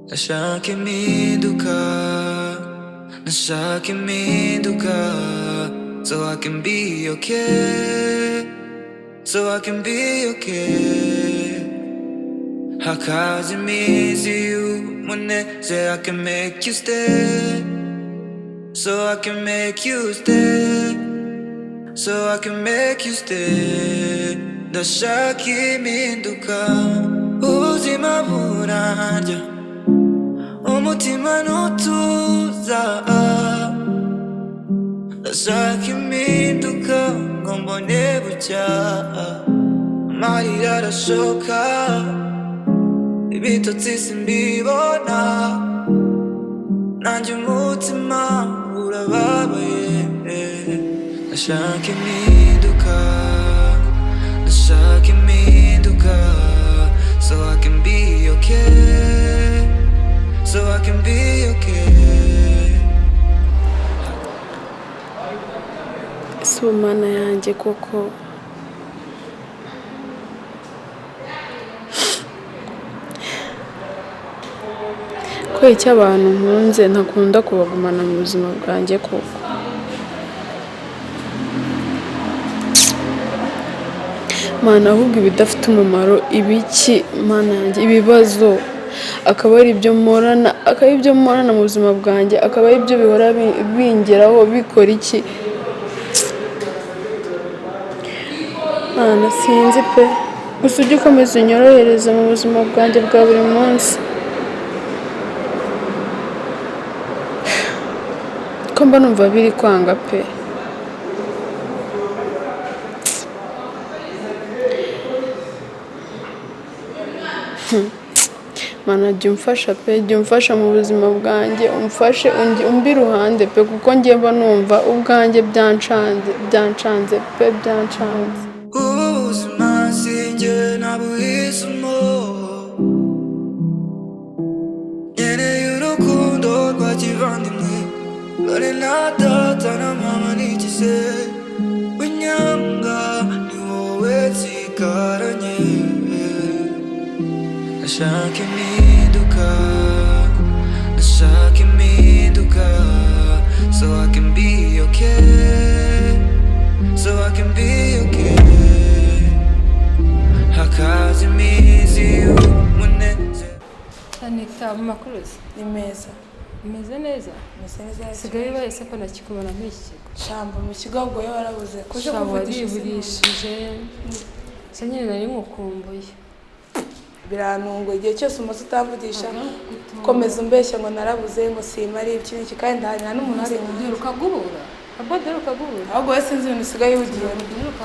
Ndashaka impinduka, ndashaka impinduka, so I can be okay, so I can be okay. Hakaza iminsi y'umunezero, I can make you stay, so I can make you stay, so I can make you stay. Ndashaka impinduka, ubuzima burarya, umutima ntutuza. Ndashaka impinduka ngo mbone bucya, amarira arashoka, ibitotsi simbibona, nanjye umutima urababaye. Ndashaka impinduka, ndashaka impinduka, so I can be okay, so I can be okay. Ese ubu Mana yanjye koko, kubera icyo abantu nkunze ntakunda kubagumana mu buzima bwanjye koko? Mana, ahubwo ibidafite umumaro ibiki, Mana yanjye, ibibazo akaba ari ibyo mporana, akaba ari ibyo mporana mu buzima bwanjye, akaba ari ibyo bihora bingeraho bikora iki? Mana, sinzi pe, gusa ujye ukomeza unyorohereze mu buzima bwanjye bwa buri munsi, ko mba numva biri kwanga pe. Mana, jya umfasha pe, jya umfasha mu buzima bwanjye, umfashe umbe iruhande pe, kuko njye mba numva ubwanjye byancanze, byancanze pe, byancanze. Ubuzima sinjye nabuhisemo, nkeneye urukundo rwa kivandimwe, dore na data na mama nigize winyanga, ni wowe nsigaranye. Ndashaka impinduka, ndashaka impinduka, so I can be okay, so I can be okay. Hakaza iminsi y'umunezero. Anita, mu makuru se? Ni meza. Umeze neza? Meze neza. Sigaye bahise ko nakikubona muri iki kigo. Shamba mu kigo ahubwo yo warabuze kuje Sha, kuvugisha. wariburishije se nyine, nari nkukumbuye. Birantunguye igihe cyose umaze utamvugisha, komeza umbeshya ngo narabuze, ngo simari iki n'iki, kandi ndahari, nta n'umuntu uhari. Duheruka guhura, ahubwo duheruka guhura. Ahubwo wowe sinzi ibintu usigaye wugiyemo. Duheruka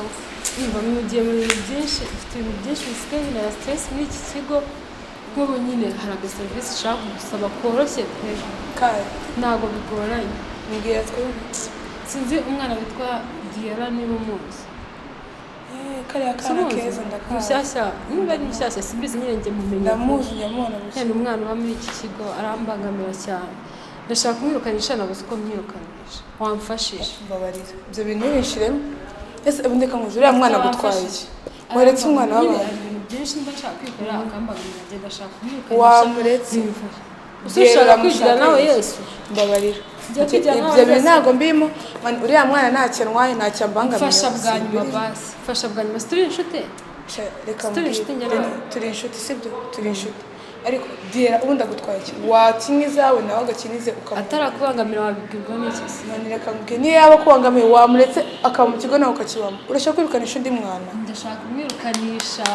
niba mugiye mu bintu byinshi, mfite ibintu byinshi bisigaye bintera stress muri iki kigo. Nk'ubu nyine hari agaserivisi ushaka gusaba koroshye pe. Kandi ntabwo bigoranye. Mbwira twumve. Sinzi umwana witwa Diera niba umuzi. Eh, kariya kana Simuzi? keza, ndakazi. Mushyashya, niba ari mushyashya simbizi nyine, njye mumenya. Ndamuzi, njya mubona mu Nyine kigo. umwana uba muri iki kigo arambangamira cyane, ndashaka kumwirukanisha, nabuze uko mwirukanisha, wamfashije. Mbabarira, ibyo bintu ntibishiremo. Ese ubundi kanguze uriya mwana agutwaye iki? Waretse umwana Nyine w'abantu. hari ibintu byinshi mba nshaka kwikorera akambangamira, njye ndashaka kumwirukanisha. Wamuretse. Bimfasha. Ese ushaka kwigira nawe Yesu? Mbabarira. Jya kujya nawe Ibyo bintu Yesu. ntabwo mbirimo. Man, uriya mwana ntacyo ntwaye, ntacyo ambangamiye. Mfasha bwa nyuma basi, mfasha bwa nyuma, situri inshuti. Sha, reka Turi mbwire. inshuti njye nawe. Turi inshuti, sibyo? Turi inshuti, ariko Diera ubundi agutwaye iki? Wakina izawe nawe agakina ize ukamuha. Atarakubangamira wabibwirwa n'iki se? None reka nkubwire, niyo yaba akubangamiye wamuretse akaba mu kigo nawe ukakibamo. Urashaka kwirukanisha undi mwana? Ndashaka kumwirukanisha.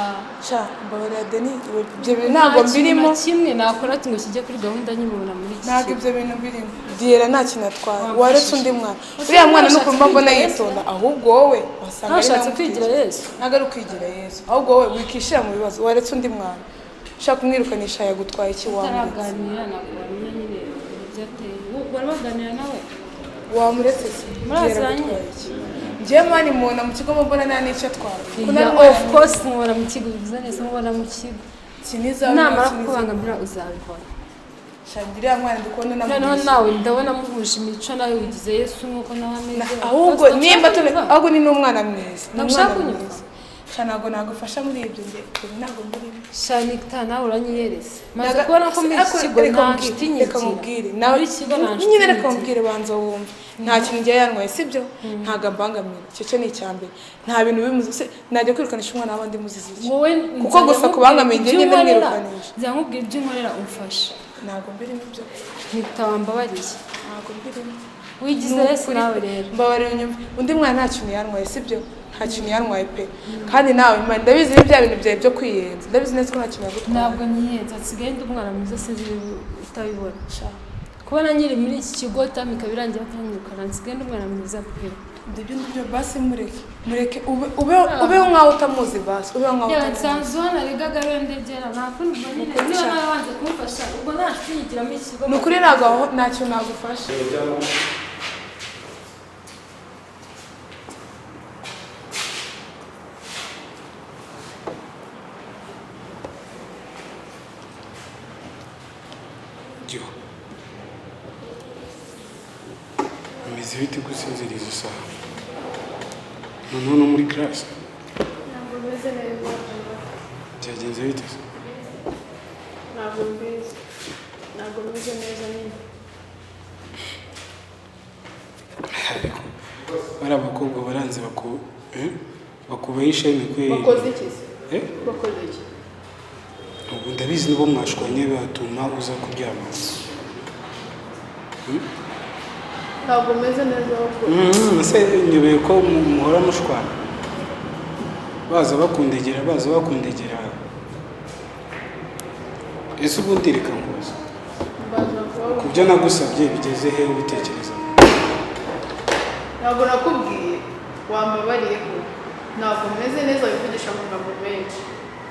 Sha, mbabarira Deni, ibyo bintu ntabwo Nta kintu mbirimo. na kimwe nakora ati ngo kijye kuri gahunda nkimubona muri iki Ntabwo kigo. ibyo bintu birimo. Diera nta kintu atwaye, Wamfashije. waretse undi mwana. Ese Uriya mwana ntashatse nuko mba mbona kwigira Yesu? yitonda, ahubwo wowe wasanga ari Ntashatse nawe kwigira umuteye. Yesu? Ntabwo ari ukwigira Yesu, ahubwo wowe wikishyira mu bibazo. Waretse undi mwana, ushaka kumwirukanisha yagutwaye iki? Wamuretse. Utaraganira ntabwo wamenya nyine ibyo ateye. Wari waganira nawe? Wamuretse se? Muraziranye? Diera agutwaye iki? Njyewe mani mubona mu kigo mbona nta n'icyo atwaye. Ko nari Yeah, umwana of course mubona mu kigo, bivuze neza mubona mu kigo. Kiniza. Namara kukubangamira uzabibona. Shangira uriya mwana ndi kubona Noneho namugisha. nawe ndabona muhuje imico, nawe wigize Yesu nk'uko nawe ameze. Ahubwo Ntabwo nimba ushaka turi kunyumva? ahubwo ni n'umwana mwiza, ni Ntabwo ushaka umwana kunyumva? mwiza. Sha, ntabwo nagufasha muri ibyo, njye ibyo ntabwo mbirimo. Shanita, nawe uranyiyereza, maze kubona ko muri iki kigo Reka nta nkubwire, nshuti reka nyigira. Nkubwire nawe. Muri iki kigo nta nshuti Nyine reka nyigira. nkubwire, banza wumve. Nta kintu ngiye yantwaye, sibyo? Ntabwo ambangamira, icyo cyo ni icya mbere. Nta bintu bimuzi se najya kwirukanisha umwana w'abandi muzizi iki? Wowe Kuko nzajya gusa nkubwira kubangamiye ibyo njye nyine unkorera. mwirukanisha. Nzajya nkubwira ibyo unkorera, umfashe. Ntabwo mbirimo ibyo. Ntitawambabariye. Ntabwo mbirimo. Wigize Ni resi ukuri nawe pe. rero. Mbabarira unyumve, undi mwana nta kintu yantwaye, sibyo? Nta kintu yantwaye pe. Kandi nawe Imana ndabizi, ni bya bintu byawe byo kwiyenza, ndabizi neza ko nta kintu yagutwaye. Ntabwo nyiyenza, nsigaye ndi umwana mwiza, sinzi niba utabibona. Kubona nkiri muri iki kigo, tamu ikaba irangiye batanyirukana, nsigaye ndi umwana mwiza pe. Ibyo ngibyo basi mureke, mureke ubeho nkaho utamuzi, basi ubeho nkaho Yewe, utamuzi. nsanzwe hano rigaga ndegera, nta kundi. Ubwo nyine niba nawe wanze kumufasha, ubwo nta nshuti nyigira muri iki kigo. Ni ukuri ntabwo nta kintu nagufasha. Giho, bimeze bite gusinziriza isaha noneho no muri class? Ntabwo meze neza. Byagenze bite se? Ntabwo mbizi, ntabwo meze neza nyine. Ariko bari abakobwa baranze eh? Bakubaho ishami kweri. Bakoze iki se? Eh? Bakoze iki? Ubu ndabizi nibo mwashwanye batuma uza kuryama. Ntabwo meze neza ahubwo. Ese nyobeye ko muhora mushwana, baza bakundegera, baza bakundegera. Ese ubundi reka nkubaze, Mbaza kuba ku byo nagusabye bigeze he ubitekereza? Ntabwo nakubwiye wambabariye ko ntabwo meze neza, wivugisha amagambo menshi.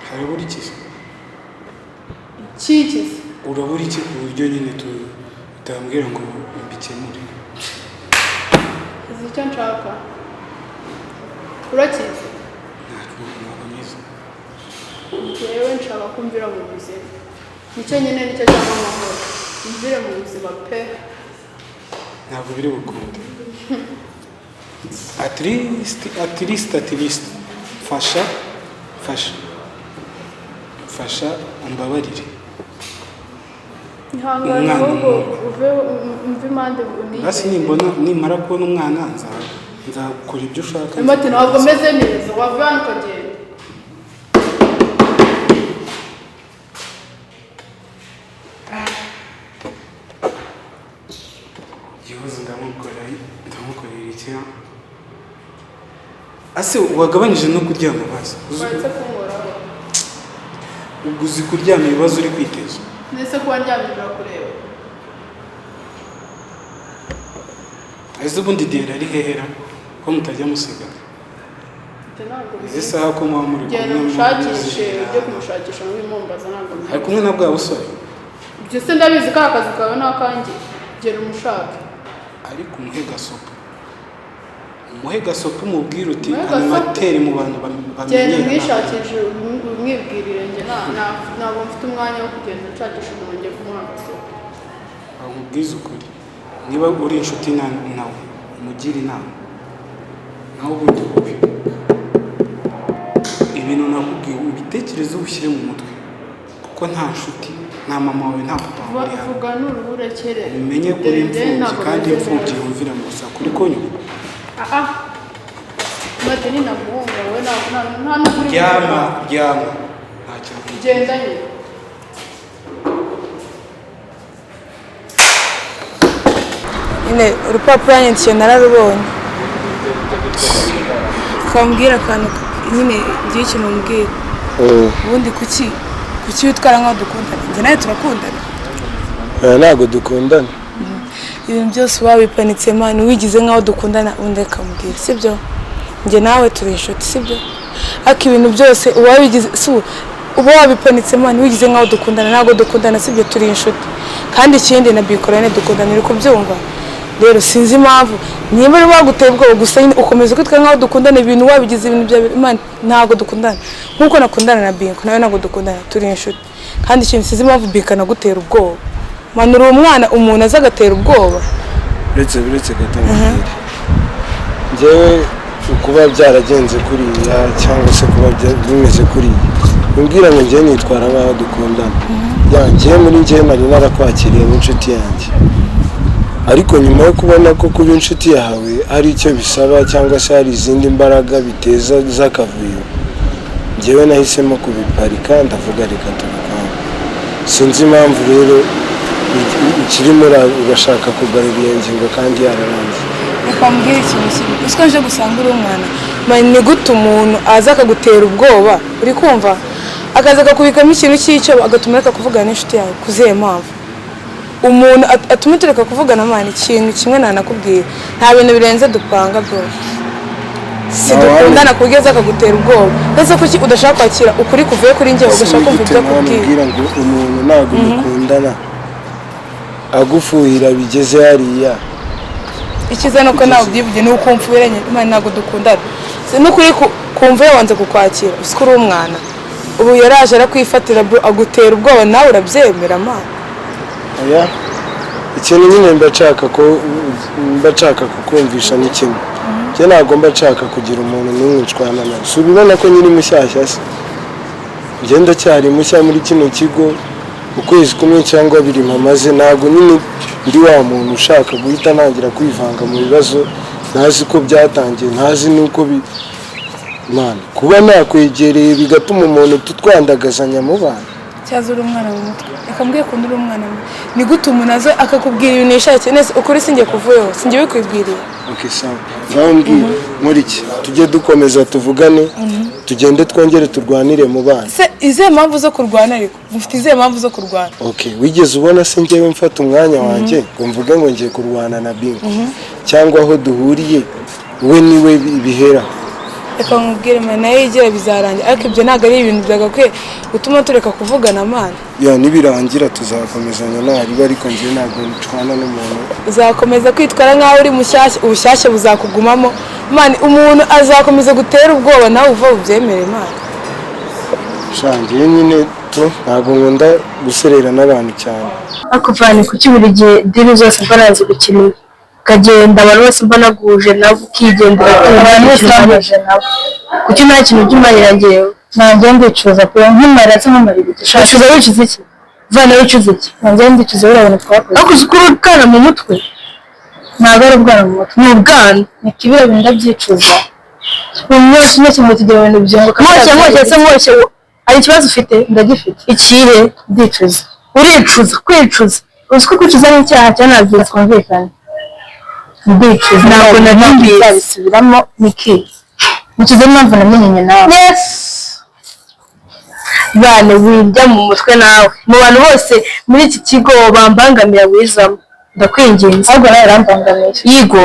Harabura iki se? Iki se? Urabura iki ku buryo nyine utambwira ngo mbikemure? Uzi icyo nshaka? Urakizi? Ntabwo nyizi. Njyewe nshaka ko mvira mu buzima, nicyo nyine, nicyo cyangwa amahoro, mvire mu buzima pe. Ntabwo biri bukunde. At least, at least, at least mfasha, mfasha, mfasha, umbabarire. Ihangane. Umwana Ahubwo mwumva. Uve umve impande unigeze. Basi nimbona, nimara kubona umwana nzakora ibyo ushaka. Ati ntabwo meze neza, wava hano ukagenda. Igihozo ndamukora, ndamukorera iki? Ase wagabanyije no kuryama basi? Waretse kunkoraho. Ubwo uzi kuryama ibibazo uri kwiteza? Ndetse kuba ndyamye birakureba? Ese ubundi diyari ari hehera ko mutajya musigana? Ibyo ntabwo Izi bizi. saha ko muba muri Genda kumwe mushakishe muzerera. ibyo kumushakisha mubimumbaza, ntabwo Ari mbizi. kumwe na bwa busore? Ibyo se ndabizi ko akazi kawe ni akanjye? Genda umushake. Ariko umuhe gasopo, umuhe gasopo, umubwire uti Umuhe gasopo? animateri mu bantu Genda bamenyerana. umwishakishe, umwibwirire. Njye ntabwo mfite umwanya wo kugenda nshakisha umuntu ngiye kumuha agasoko. Nkubwize ukuri, niba uri inshuti nawe umugire inama, nawe ubundi wowe ibintu nakubwiye ubitekerezo ubishyire mu mutwe, kuko nta nshuti, nta mama wawe, nta papa wawe uri hano. Vuga n'uruhurekere. Umenye ko uri imfubyi, kandi imfubyi yumvira mu rusaku uri kunyumva. Ah, mate ni naguhunga wowe, ntabwo nta n'ukuri. Ryama, ryama, nta kintu. Genda nyine. Nyine urupapuro yanyandikiye nararubonye. Kambwira akantu nyine, ngiye ikintu umbwira. Ubundi kuki witwara nkaho dukundana? Njye nawe turakundana? Ntabwo dukundana. Ibintu byose uba wipanitse man, wigize nkaho dukundana. Ubundi akamubwira, sibyo? Njye nawe turi inshuti, sibyo? Ariko ibintu byose uba wigize si uba wabipanitse man, wigize nkaho dukundana. Ntabwo dukundana, sibyo? Turi inshuti. Kandi ikindi na bikorane dukundana, uri kubyumva? Rero sinzi impamvu niba uri waguteye ubwoba gusa nyine ukomeza kwitwa nkaho dukundana, ibintu wabigize ibintu bya man. Ntabwo dukundana nkuko nakundana na Binko, nawe ntabwo dukundana, turi inshuti. Kandi ikintu sinzi impamvu Binko anagutera ubwoba man, uri umwana, umuntu aza agatera ubwoba. Uretse gato nkubwire, njyewe Kuba byaragenze kuriya cyangwa se kuba bimeze kuriya, umbwira ngo njyewe nitwara nk'aho dukundana. Ya, njyewe muri njyewe nari narakwakiriye nk'inshuti yanjye, ariko nyuma yo kubona ko kuba inshuti yawe hari icyo bisaba cyangwa se hari izindi mbaraga biteza z'akavuyo, njyewe nahisemo kubiparika, ndavuga reka tubikore. Sinzi impamvu rero ukirimo urashaka kugarura iyo ngingo kandi yararangiye. Reka mbwire ikintu kimwe. Uziko nje gusanga uri umwana? Man, ni gute umuntu aza akagutera ubwoba, uri kumva, akaza akakubikamo ikintu cy'icyo, agatuma ureka kuvugana n'inshuti yawe? Ku zihe mpamvu umuntu atuma tureka kuvugana? Man, ikintu kimwe nanakubwira, nta bintu birenze dupanga, bro. Si dukundana ku buryo aza akagutera ubwoba. Ese kuki udashaka kwakira ukuri kuvuye kuri njye, ugashaka kumva gute ibyo akubwira? Namubwira ngo umuntu ntabwo mukundana, agufuhira bigeze hariya. Icyiza ni uko nawe ubyivuge, ni uko umfuhira nyine. Imana, ntabwo dukundana. Si n'ukuri kumva yawanze kukwakira. Uzi ko uri umwana? Ubu yaraje arakwifatira, bro, agutera ubwoba, nawe urabyemera, man. Oya, ikintu nyine mba nshaka kukumvisha ni kimwe. Njye ntabwo mba nshaka kugira umuntu n'umwe nshwana nawe. Si ubibona ko nyiri mushyashya se? Njye ndacyari mushya muri kino kigo, ukwezi kumwe cyangwa abiri mpamaze. Ntabwo nyine ndi wa muntu ushaka guhita ntangira kwivanga mu bibazo ntazi ko byatangiye, ntazi n'uko bi Mana, kuba nakwegereye bigatuma umuntu tutwandagazanya mu bana. Cyaza uri umwana mu mutwe. Reka mbwiye ko uri umwana mu. Ni gute umuntu aza akakubwira ibintu yishakiye neza? Ukuri sinjye kuvuyeho, sinjye bikwibwiriye. Okay, sawa. Ngaho mbwira, muri iki tujye dukomeza tuvugane, tugende twongere turwanire mu bana? Se izihe mpamvu zo kurwana? Ariko mufite izihe mpamvu zo kurwana? Okay, wigeze ubona se njyewe mfata umwanya wanjye ngo mvuge ngo ngiye kurwana na Bingo, cyangwa aho duhuriye we niwe biheraho? Reka nkubwire, man, nayo yigira bizarangira, ariko ibyo ntabwo ari ibintu byagakwiye gutuma tureka kuvugana, man. Ya, nibirangira tuzakomezanya ntariba, ariko njyewe ntabwo nshwana n'umuntu. Uzakomeza kwitwara nk'aho uri mushyashya, ubushyashya buzakugumamo, man. Umuntu azakomeza gutera ubwoba, nawe uva ubyemere, man. Sha, njyewe nyine tu ntabwo nkunda guserera n'abantu cyane. Ariko Vani, kuki buri gihe deal zose mba nazi gukinira ukagenda, abantu bose mba naguje nabo ukigendera? Abantu bose bahuje nabo. Kuki nta kintu ujya umarira njyewe? Nanjye ndicuza pe. Nkumara se nkumara ibiki? Wicuza, wicuza iki, Vani? Wicuza iki? Nanjye ndicuza buriya bintu twakoze. Ariko uzi ko uri ubwana mu mutwe? Ntabwo ari ubwana mu mutwe. Ni ubwana. Ni biriya bintu ndabyicuza. Ubu mwese mwese tugira ibintu byunguka. Nkoshye, nkoshye se, nkoshye, hari ikibazo ufite? Ndagifite. Ikihe? Ndicuza. Uricuza? Kwicuza, uzi ko kwicuza ari icyaha cyane? Ntabwo Twumvikane, ndicuza. Ntabwo nari mbizi. Nzabisubiramo niki? Nicuza impamvu namenyanye nawe. Yes. Bane, wirya mu mutwe nawe. Mu bantu bose muri iki kigo bambangamira wizamo, ndakwinginze. Ahubwo nawe urambangamiye. Yigo.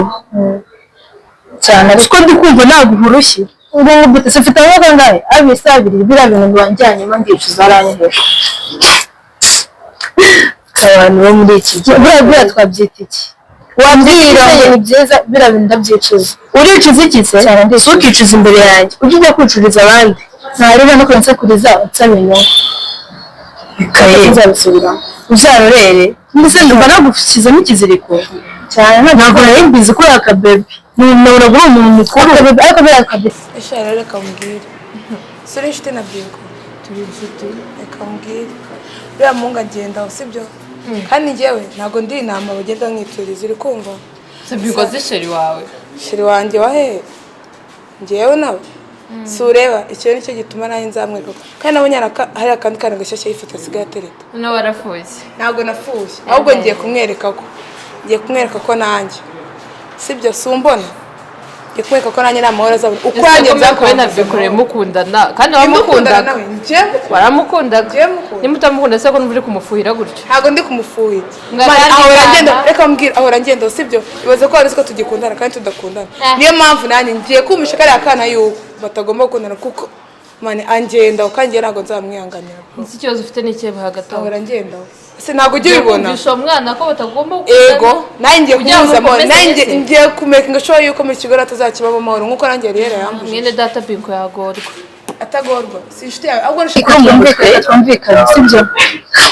Cyane. Ariko ndi kumva ntabwo uhurushye. Ubwo ngubwo se ufite amaboko angahe? Abiri se abiri? Biriya bintu wanjyanyemo ndicuza, aranyeheje. Abantu bo muri iki gihe, buriya twabyita iki? Wambwira ngo ni byiza, biriya bintu ndabyicuza. Uricuza iki se? Cyane, ndicuza. Ntukicuze imbere yanjye, ujye ujya kwicuriza abandi. Ntareba no kunsakuriza unsaba inyungu. Bikaye. Nzabisubiramo. Uzarorere. Mbese mba nagushyizemo ikiziriko? Cyane. Ntabwo nari mbizi ko uri akabebe, nabona uri umuntu mukuru. Ariko biriya kabisa. Ese rero reka mbwire, si uri inshuti na Bingo? Turi inshuti. Reka mbwire, uriya muhungu agenda aho, sibyo? Kandi njyewe ntabwo ndi intama bagenda nkituriza, uri kumva? Se Bingo zi chéri wawe? Chéri wanjye wa hehe? Njyewe nawe si ureba? Icyo nicyo gituma nanjye nzamwereka. Kandi nabonye hari akandi kana gashyashya yifata, asigaye atereta. Nawe warafuye? Ntabwo nafuye, ahubwo ngiye kumwereka ko nanjye, sibyo? Si umbona? Ngiye kumwereka ko nanjye nta mahoro azabona uko yanjye. Nzakuwe na Nzakwambuza Bikore amahoro. mukundana kandi Ndimukundana wamukundaga. nawe, njyewe mukunda. Waramukundaga. Njyewe mukunda. Nimba utamukunda se ko numva uri kumufuhira gutyo? Ntabwo ndi kumufuhira. Ngo Man, akandi ahora kana. ngenda, reka mbwira, ahora ngenda, sibyo? Ibaze ko wari uzi ko tugikundana kandi tudakundana. Niyo mpamvu nanjye ngiye kumvisha kariya kana yuko batagomba gukundana, kuko man, angenda kandi njye ntabwo nzamwihanganira. Nzi ikibazo ufite n'ikihe hagati aho? Ahora ngenda, ese ntabwo ujya ubibona? Kumvisha uwo mwana ko batagomba gukundana? Ego, nanjye ngiye Kugira ngo kumubuza amahoro. mukomeze Nanjye ese. ngiye kumakinga sure yuko mu kigo atazakibamo amahoro nk'uko nanjye yari yarayambujije. Mwene data, Bingo yagorwa. Atagorwa, si inshuti yawe, ahubwo nshaka Twumvikane, twumvikane, sibyo?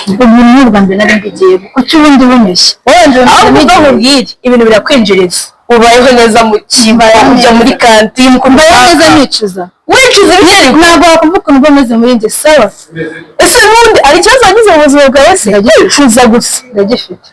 Ubu ni ubwa mbere nari mbigiye, kuki ubundi bunyushye? Ahubwo ubwo nkubwire, ibintu birakwinjiriza. Ubayeho neza mu kigo, ujya muri kantine. Mbayeho neza nicuza. Wicuza ibyo? Ntabwo wakumva ukuntu mba meze muri njye, sawa? Ese ubundi hari ikibazo wagize mu buzima bwawe se? Wicuza gusa. Ndagifite.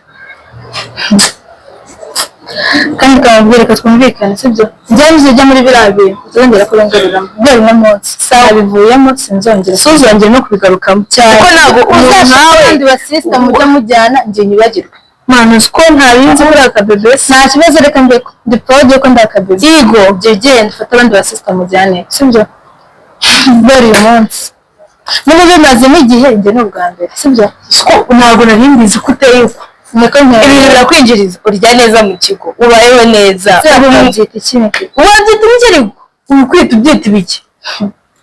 Kandi kamubwire reka twumvikane, sibyo? Njyewe nzujya muri biriya bintu utazongera kubengereramo guhera uno munsi. Sawa, bivuyemo, sinzongera. Suzongere no kubigarukamo. Cyane. Kuko ntabwo umuntu Uzashaka nkawe abandi basisita mujya mujyana, njye nyibagirwe. Mwana, uzi ko ntabizi muri aka bebe? Nta kibazo, reka mbeko ndi proud yuko ndi akabebe. Yego. Jya ugenda ufate abandi basisita mujyane, sibyo? Guhera uyu munsi, niba bimazemo igihe, njye ni ubwa mbere, sibyo? Ko ntabwo nari mbizi ko uteye uko. Niko Ibintu nteye. birakwinjiriza, urya neza mu kigo, ubayeho neza. Wabyita iki? Wabyita ibikirego, ubu kwita ubyita ibiki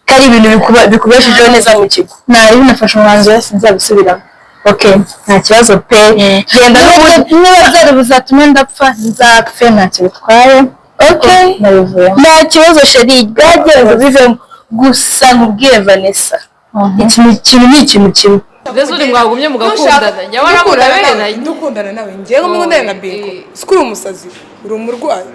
ko ari ibintu bikubeshejeho neza mu kigo? Nari binafashe umwanzuro, sinzabisubiramo. Okay, nta kibazo pe, genda n'ubundi. Niba byari buzatume ndapfa, nzapfe, ntacyo bitwaye. Okay. Nabivuyemo. Nta kibazo chérie, bwagenze bivemo. Gusa nkubwire Vanessa, ikintu kintu ni ikintu kimwe. Mbese uri mwagumye mugakundana, nyamara muraberanye. Dukundana nawe, njyewe nkundana na Bingo? Siko uri umusazi, uri umurwayi.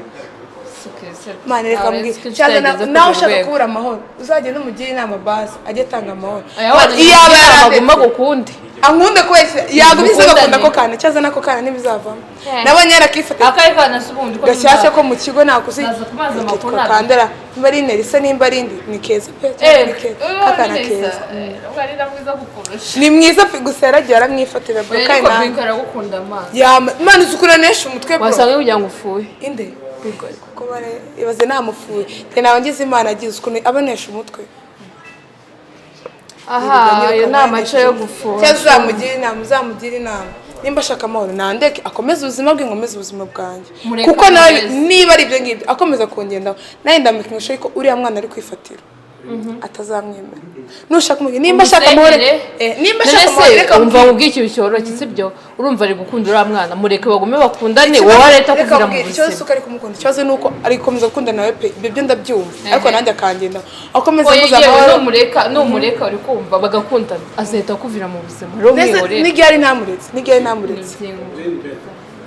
Mwana, reka mbwira cyangwa nawe ushaka kubura amahoro, uzagenda umugire inama basi, ajye atanga amahoro. Iyo Iyaba yarandetse. aguma gukunde. Ankunde kubera yagumye se agakunda Mukundane. Ako kana cyaza nako kana ntibizavamo, nabonye yarakifata. Akahe kana se ubundi ko? Gashyashya ko mu kigo nakuzi. Naza kubaza amakuru. Kitwa Kandara, nimba ari Nerisa, nimba ari indi, ni keza pe, Eh, ni keza kakana keza. Ari na mwiza kukurusha. Ni mwiza pe, gusa yaragiye aramwifatira bro. Oya, Kandi ariko nanjye Bingo aragukunda amaso. Yama Imana uzi ukuntu anesha umutwe bro. Wasanga kugira ngo ufuhe. Inde kuko bare ibaze namufuye twe nawe ngize Imana agize ukuntu abanesha umutwe. Aha, ayo ni amaco yo gufuha. Cyangwa uzamugire inama, uzamugire inama, nimba ashaka amahoro nandeke akomeze ubuzima bwe, nkomeze ubuzima bwanjye. Mureke Kuko nawe akomeze. niba ari ibyo ngibyo akomeza kungendaho, nawe ndamukinisha, ariko uriya mwana ari kwifatira atazamwemera. Nushaka umugira nimba ashaka amahoro, nimba ashaka None amahoro se reka umva mubwire. nkubwiye ikintu cyoroshye, sibyo? Urumva ari gukunda uriya mwana, mureke bagume bakundane, wowe areta Reka kuvira mu mubwire, ikibazo si buzima. uko ari kumukunda, ikibazo ni uko ari gukomeza gukunda nawe pe. Ibyo byo ndabyumva, ariko nanjye akangendaho akomeza Oya, amuza yewe amahoro. numureka, numureka, uri kumva, bagakundana, azahita akuvira mu buzima rero. Ndetse Mwihorere. n'igihe ari ntamuretse, n'igihe ari ntamuretse,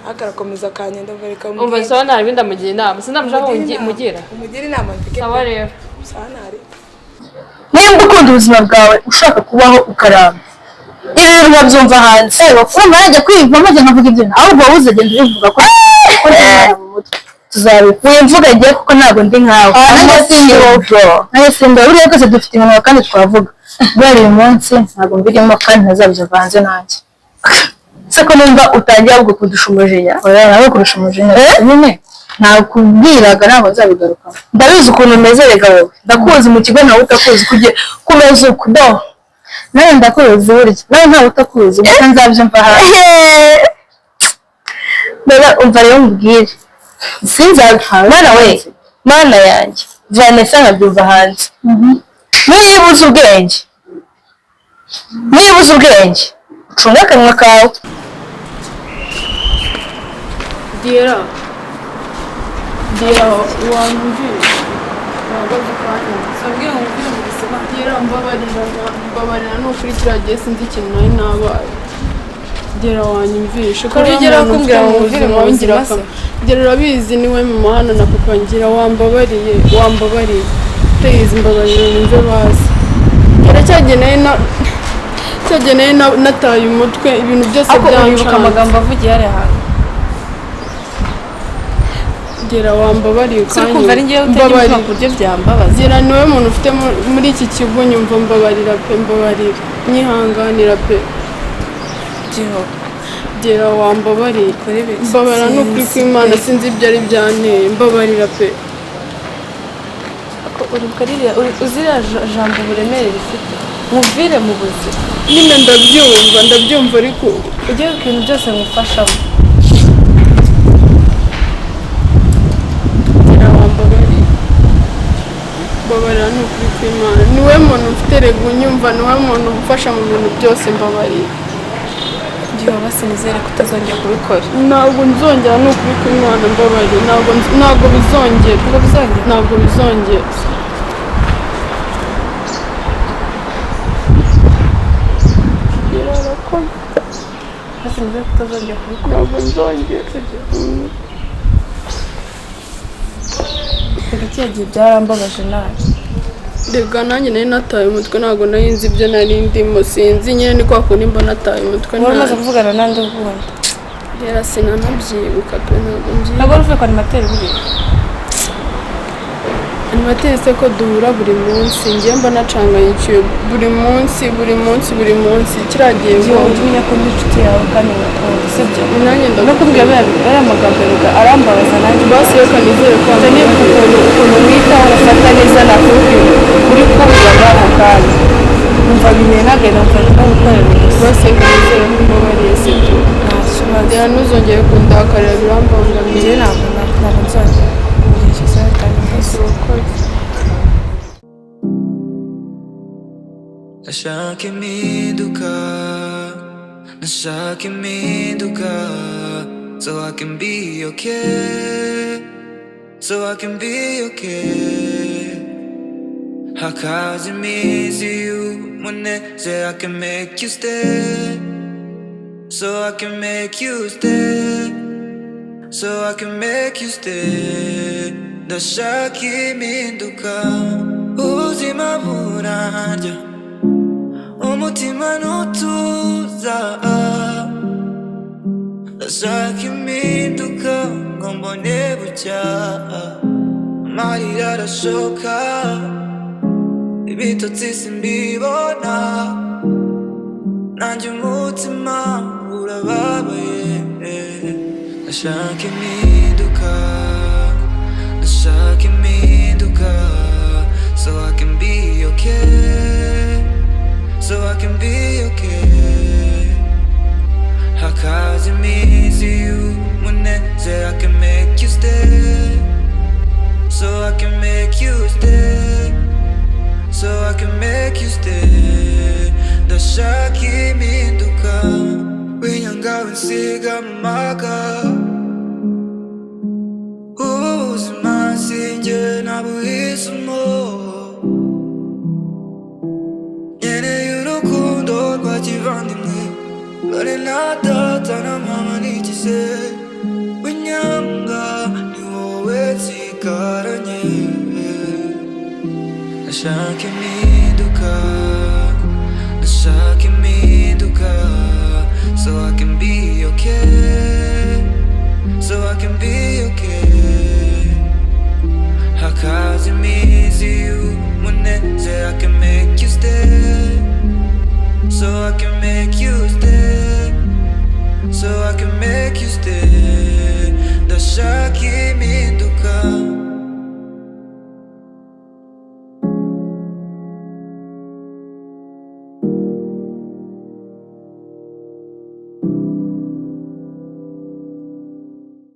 ariko arakomeza akangenda, reka Umva, mubwire. sawa, nta bindi, ndamugira inama, sindamushaka Umugire inama. mugira. Umugire inama ndeke. Sawa rero. Sawa ntari. Nimba ukunda ubuzima bwawe, ushaka kubaho ukaramba, ibi bintu nkabyumva hanze. Urumva najya kwivamo, njya nkavuga ibyo, ahubwo wowe uzagenda ubivuga ko ndimara mu mutwe, tuzabikora. Wimvuga ngiye, kuko ntabwo ndi nkawe. Nanjye sindi wowe, nanjye sindi wowe. Buriya twese dufite iminwa kandi twavuga. Guhera uyu munsi ntabwo mbirimo kandi ntazabyumva hanze nanjye. Se ko numva utangiye ahubwo kudusha umujinya? Oya, nawe kurusha umujinya nyine nakubwiraga, ntabwo nzabigarukamo. Ndabizi ukuntu umeze rega, wowe ndakuzi mu kigo, ntawe utakuzi kugira kumeze uku do. Nawe ndakuzi burya, nawe ntawe utakuzi, gusa nzabyumva hanze. Mbega umva rero nkubwire, sinzabe mana we, mana yanjye Vanessa, nkabyumva hanze. Niba uzi ubwenge, niba uzi ubwenge, ucunge akanwa kawe. Diera, Diera, wanyumvira wahagaze ukanyumva, sabwiye ngo mvire mu buzima. Diera, mbabarira, mbabarira, ni ukuri kiriya gihe sinzi ikintu nari nabaye. Diera, wanyumvishe ko Kuri ari ugera umuntu kumbwira ufite ngo mu mvire buzima mu buzima se? w'ingirakamaro. Diera, urabizi niwe mama hano na papa. Ngira wambabariye, wambabariye, please, mbabarira numve bazi. Diera, cyageneye na cyageneye nataye umutwe, ibintu byose Ariko uribuka byancanze. amagambo avugiye hariya hantu? Gera wambabariye. Uri kumva ari ngewe utajya Mbabarira. uvuga ku buryo byambabaza. Gera, niwe muntu ufite muri iki kigo nyumva, mbabarira pe, mbabarira, nyihanganira pe. Giho. Gera wambabariye, mbabarira, ni ukuri kw'Imana sinzi ibyo ari byanteye, mbabarira pe. Uribuka ririya uzi ririya jambo uburemere rifite, muvire mu buzima? Nyine ndabyumva, ndabyumva, ariko Ujye ku bintu byose ngufashamo. Gera wambabariye, mbabarira, ni ukuri kw'Imana niwe muntu ufite rega unyumva, niwe muntu umfasha mu bintu byose, mbabarira. Giho, basi nizere ko utazongera kubikora. Ntabwo nzongera, ni ukuri kw'Imana, mbabarira, ntabwo bizongera. Ntabwo bizongera. Ntabwo bizongera. Basi nizere ko utazongera kubikora. Ntabwo nzongera. Ndabyibuka kiriya gihe byarambabaje nabi. Rega nanjye nari nataye umutwe, ntabwo nari nzi ibyo nari ndimo, sinzi nyine ni kwa kundi mba nataye umutwe. Wari umaze Ntazi. kuvugana nande ubundi? Rero sinanabyibuka pe, ntabwo mbyibuka. Ntabwo wari uvuye kwa animateri buriya? Animateri se ko duhura buri munsi, njye mba nacanganyikiwe buri munsi, buri munsi, buri munsi, kiriya gihe Igihe ngo ujya umenya ko ndi inshuti yawe kandi ngukunda, sibyo? Nanjye No kumbwira bariya magambo erega arambabaza nanjye. Basi reka nizere ko Njya nibuka ukuntu mwitaho, ufata neza, nakubwira uri kumbwira muri ako kanya numva binteye n'agahinda, nkumva no gukorera ubusa. Basi reka nizere ko umbabariye, sibyo? Nta kibazo. Rero ntuzongere kundakarira, birambangamiye. Njye ntabwo nzongera mu gihe kizatangira. Ndashaka impinduka, ndashaka impinduka, so I can be okay, so I can be okay. Hakaza iminsi y'umunezero, I can make you stay, so I can make you stay, so I can make you stay. Ndashaka impinduka, ubuzima burarya, umutima ntutuza. Ndashaka impinduka ngo mbone bucya, amarira arashoka, ibitotsi simbibona, nanjye umutima urababaye. Ndashaka impinduka, ndashaka impinduka, so I can be okay, so I can be okay. Hakaza iminsi y'umunezero, I can make you stay, so I can make you stay, so I can make you stay. Ndashaka impinduka, winyanga winsiga mu maga, ubuzima sinjye nabuhisemo, nkeneye urukundo rwa kivandimwe, dore na data na mama nigize winyanga, ni wowe nsigaranye. Ndashaka impinduka, ndashaka impinduka, so I can be okay, so I can be okay. Hakaza iminsi y'umunezero, I can make you stay, so I can make you stay, so I can make you stay. Ndashaka impinduka.